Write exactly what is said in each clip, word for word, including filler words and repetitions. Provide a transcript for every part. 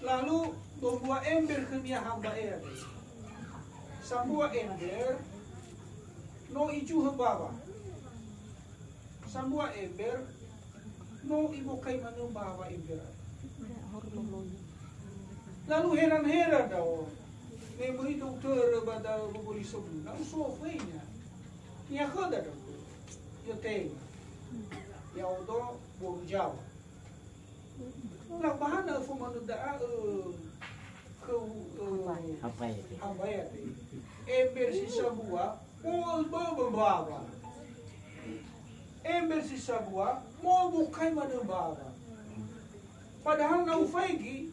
Lalu dombua ember khönia hamba'e andre. Sambua ember no ijuhö bawa. Sambua ember no ibokai manö bawa ember. Lalu heran-heran ndra'o, me möi doktör ba da'ö böböli sobuna, usofu enya. Niha khöda ndra'o, ya'o tenga. Ya'odo boru Jawa. Lau ba hana öfo manö da'a, ö, khöu, ö, hamba'e andre. Ember si sambua, mo'öi böbö bawa. Ember si sambua, mo'öi bokai manö bawa. Padahal na ufaigi,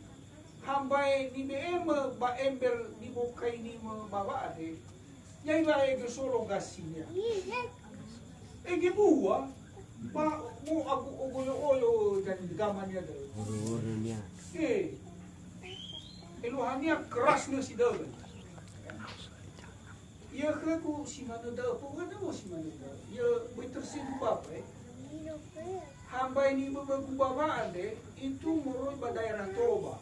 hamba'e nibe'emö ba ember nibokainimö bawa andre, ya'ia ege solo gasinia. Ege bua, ba mo agu ogoyo-oyo dan gamania da'ö. Ogoyo-oyonia. Eh. Eluahania kerasnya si da'ö. Ya khögu si manö da'ö, pokoknya mo si manö da'ö. Ya böi tersinggung bapak, eh. Hamba'e niböbögu bawa andre, itu moroi ba daerah Toba.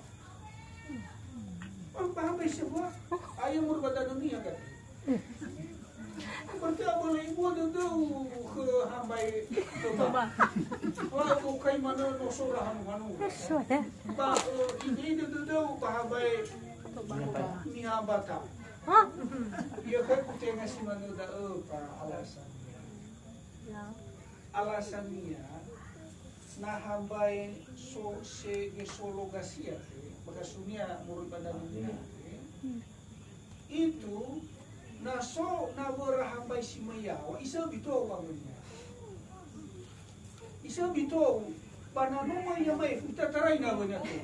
Ba hamba'e sebua, ayo moroi ba danö niha kan. Berarti abölö ibua dödöu khö hamba'e Toba. Wa'ö bokai manö no sora hanu-hanu. Ba, eh, ide dödöu ba hamba'e niha Batam. Ya khögu tenga si manö da'ö, Pak, alasan. Alasannia, na hamba'e so-, se-, gesologasia te, bakasunia moroi ba danö niha te, itu, na so nawöra hamba'e si möi yaŵa, isöbi tou awönia. Isöbi tou, ba na no möi ia ma'ifu, itatarai nawönia tou.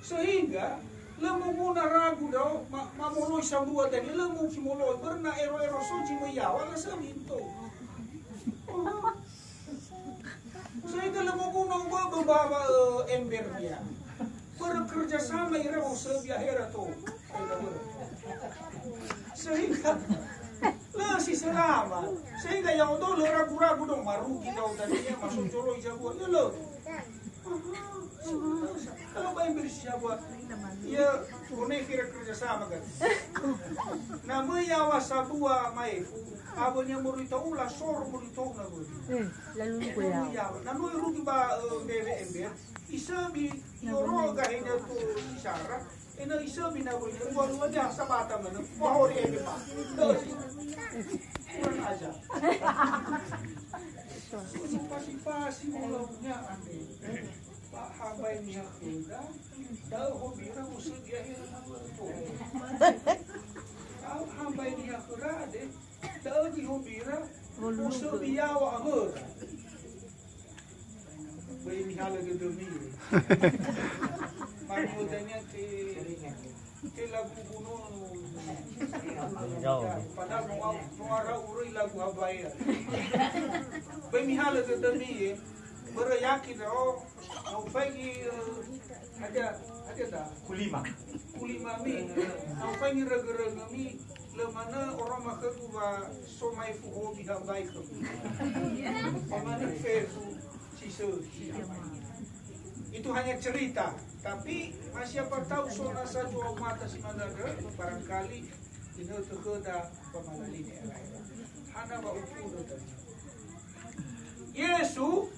Sehingga lö moguna ragu ndra'o, ma-, mamoloi sambua dania, lö muki moloi, börö na ero-ero so zi möi yaŵa, lö sömi tou. Sehingga lö moguna uböbö bawa, ö, embernia. Börö kerja sama ira wa'usöbi ahera tou. Sehingga lö si selama. Sehingga ya'odo lö ragu-ragu dong, marugi ndra'o dania, masojoloi zambua. Ya lö. Kalau ba ember si sambua, ya, one kira kerja sama kan. Na möi yaŵa sambua ma'ifu, awönia moroi tou, lasoro moroi tou nawönia. Eh, lalu lugu ya. Möi yaŵa. Na no irugi ba, eh, mbewe ember, isöbi, i'oro'ö gahenia tou si sara, ena'ö isöbi nawönia, lua-luania sabata manö, wahori ember pa. Kurang ajar. Sipasi-pasi mulaunia andre. Ba hamba'e niha khöda, da'ö hobira usöbi ahera nawöra tou. Ba hamba'e niha khöra andre, da'ö göi hobira usöbi yaŵa awöra. Böi mihalö dödömi. Mani odania te Te lagu gunung. Padahal no, no ara'u röi lagu habaea. Böi mihalö dödömi, eh. Börö yakin, oh, na ufaigi, eh, hadia, hadia da? Kulima. Kulimami. Na ufaigi rögö-rögömi, lö manö oroma khögu wa so ma'ifu hobi habai khögu. Pemani fefu. Si sö-, si ama. Itu hanya cerita, tapi ma siapa tahu so nasa jua mata si manö da'ö, barangkali inötö khöda pamalalini era-era. Hana wa uku dödö. Yesu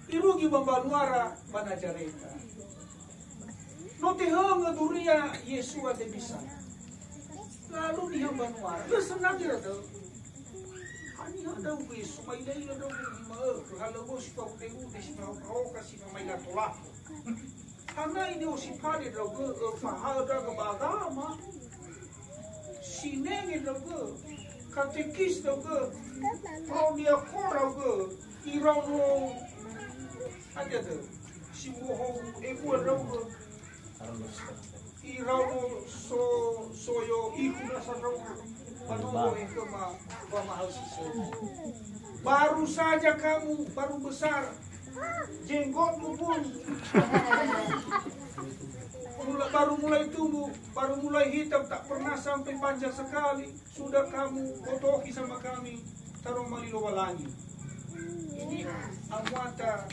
irugi ba mbanuara ba Nazareta. No tehöngö duria Yesu andre bisa. Lalu niha mbanuara. Lö senang ira da'ö. Haniha ndra'ugö Yesu, ma'ila-ila ndra'ugö ma'ökhö, halöŵö si fa'ude-ude, si fa'oka-oka, si fa'amaila tolato. Hana ine osipade ndra'ugö, öfahaö ndra'ugö ba agama. Sinenge ndra'ugö, katekis ndra'ugö, prodiakon ndra'ugö, iraono, hadia da'ö, si mu'ohou ebua ndra'ugö. Iraono so-, soyo ihu nasa ndra'ugö, ba no ohe khöma wamahaö si sökhi. Baru saja kamu, baru besar, jenggotmu pun mula-, baru mulai tumbuh, baru mulai hitam, tak pernah sampai panjang sekali. Sudah kamu botohi sama kami, taroma li Lowalangi. Ini amuata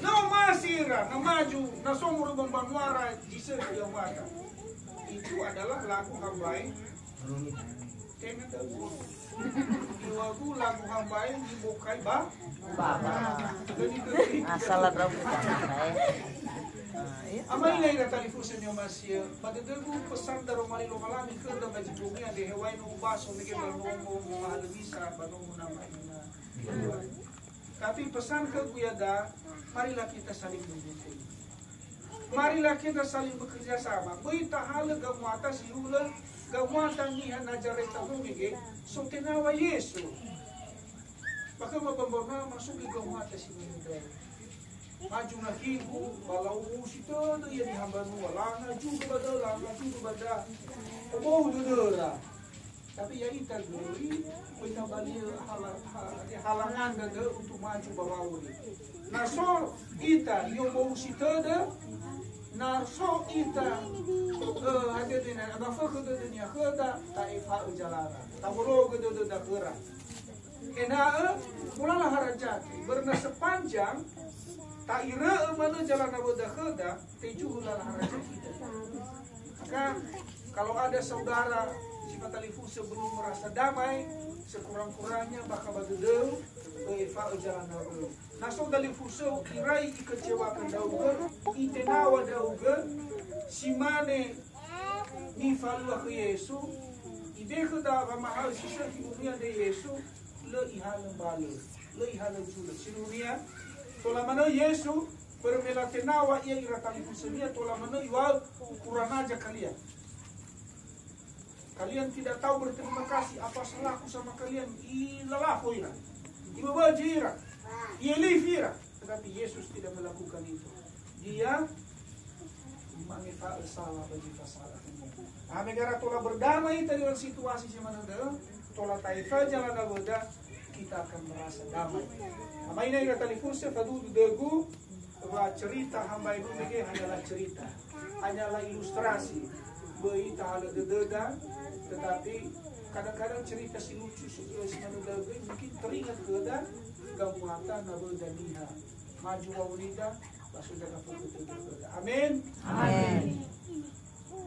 Na omasi ira, na maju, na so moroi ba mbanuara zi sökhi ya'aga. Itu adalah lagu hambae. Tenga da'ö. Iŵa'ö lagu hambae nibokai ba. Baba. Jadi, Ah, salah drau. Ah, iya. Ama ina ira talifusö ni'omasi'ö. Ba dödögu pesan daroma li Lowalangi khöda ba zi dunia de heŵa'ae no ubaso mege ba nomo, nomo mahalö misa, ba nomo nama ina. Tapi pesan khögu iada'a, marilah kita saling mendukung. Marilah kita saling bekerja sama. Böi tahalö gamuata si hulö, gamuata niha Nazareta mege, so tenaw̃a Yesu. Ba khöma ba mbanuara masugi gamuata si hulö. Maju nakhigu, ba lau usi tödö ia niha mbanua, lana juga ba döla, lana juga ba da. Obou dödöra. Tapi ya'ita göi, böi tabali'ö hala-, ha-, halangan dödö untuk maju ba wa'auri. Na so ita, i'ombou si tödö, na so ita, eh, hadir di na, na fökhö dödönia khöda, ta'efa'ö jalara. Tabologö dödöda khöra. Ena'ö, mulala harajati, börö na sepanjang, ta'irö'ö manö jalan awöda khöda, tejuhu lala harajati. Maka, kalau ada saudara si fatalifusö belum merasa damai, sekurang-kurangnya bakha ba dödöu, ö'efa'ö jalan awöu. Na so dalifusöu irai ikecewakan ndra'ugö, itenaw̃a ndra'ugö, si mane nifalua khö Yesu, ibe'e khöda wamahaö si sökhi dunia de Yesu, lö ihalö mbalö, lö ihalö zulö. Siluria, tola manö Yesu, börö me latenaw̃a ia ira talifusönia, tola manö iŵa'ö, "Kurang ajar kalian. Kalian tidak tahu berterima kasih apa salahku sama kalian." Ilalafo ira. Iböböjö ira. Ielifi ira. Tetapi Yesus tidak melakukan itu. Dia mangefa'ö sala ba zi fasala khönia. Nah, me gara tola berdamai ita dengan situasi si manö da'ö, tola ta'efa'ö jalan awöda, kita akan merasa damai. Ama ina ira talifusö, faduhu dödögu, wa cerita hambae mege hanyalah cerita. Hanyalah ilustrasi. Böi tahalö dödöda, tetapi kadang-kadang cerita si lucu, si, si manö da'ö göi mungkin teringat khöda, gamuata nawöda niha. Maju wa'aurida, ba so jaga fökhö tödö khöda. Amin. Amin.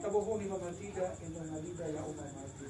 Tabohoni wamatida, ena'ö ngalida ya'o mamati.